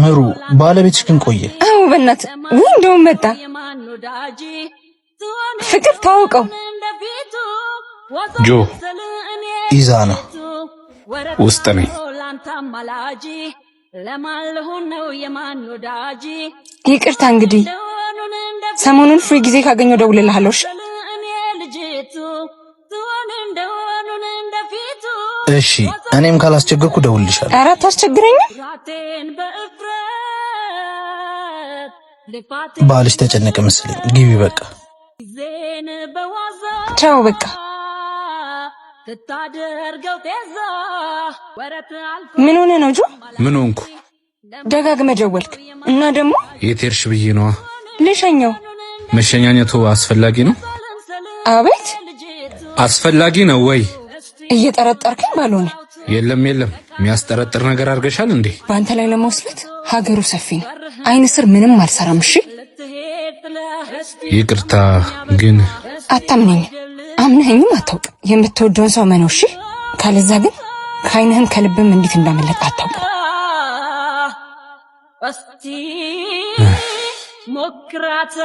ምሩ፣ ባለቤትሽ ግን ቆየ። አዎ በእናትህ ውይ፣ እንደውም መጣ። ፍቅር ታወቀው። ጆ። ኢዛና። ውስጥ ነኝ። ይቅርታ እንግዲህ ሰሞኑን free ጊዜ ካገኘው ደውልልሃለሁ። እሺ? እሺ፣ እኔም ካላስቸገርኩ ደውልልሻለሁ። ኧረ አታስቸግረኝም። ባልሽ ተጨነቀ መሰለኝ። ግቢ በቃ። ቻው በቃ። ምን ሆነ ነው ጆ? ምን ሆንኩ? ደጋግመህ ደወልክ እና ደግሞ የት ሄድሽ ብዬ ነዋ። ልሸኘው። መሸኛኘቱ አስፈላጊ ነው? አቤት። አስፈላጊ ነው ወይ? እየጠረጠርከኝ ባልሆነ። የለም የለም፣ የሚያስጠረጥር ነገር አድርገሻል እንዴ? በአንተ ላይ ለመወስለት ሀገሩ ሰፊ ነው። አይን ስር ምንም አልሰራም። እሺ። ይቅርታ ግን አታምነኝም፣ አምነኸኝም አታውቅም። የምትወደውን ሰው መነው። እሺ። ካለዛ ግን ከአይንህም ከልብም እንዴት እንዳመለጠ አታውቅም። እስቲ ሞክራት።